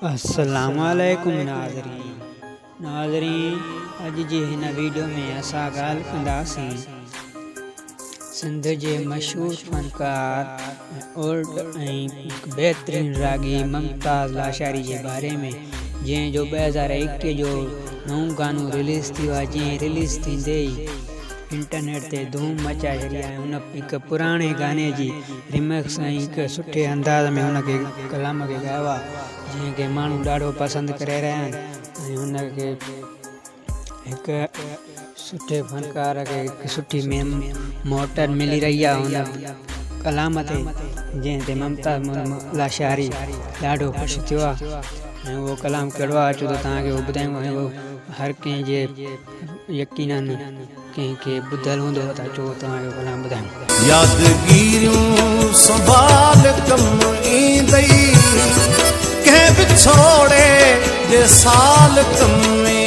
السلام عليڪم ناظرين ناظرين اڄ جي هن ويڊيو ۾ اسان ڳالهه ڪنداسين سنڌ جي مشهور فنڪار اولڊ ۽ بهترين راڳي ممتاز لاشاري جي باري ۾ جنهن جو 2021 جو نئون گانو رليز ٿيو آهي جنهن رليز ٿيندي ئي انٽرنيٽ تي ڌوم مچائي ڇڏي آهي هن هڪ پراڻي گاني جي ريمڪس ۽ هڪ سٺي انداز ۾ هن کي ڪلام کي ڳايو آهي جنهن کي ماڻهو ڏاڍو پسند ڪري رهيا آهن ۽ هن کي هڪ سٺي فنڪار کي هڪ سٺي موٽر ملي رهي آهي هن ڪلام تي جنهن تي ممتاز لاشاري ڏاڍو خوش ٿيو آهي ۽ اهو ڪلام ڪهڙو آهي اچو ته توهان کي اهو ٻڌايون ۽ اهو هر ڪنهن جي يقينن ڪنهن کي ٻڌل هوندو ته اچو توهان جو ڪلام ٻڌايون. يادگيريون سنڀال ڪم ايندئي، ڪنهن وڇوڙي جي سال ڪم ايندئي.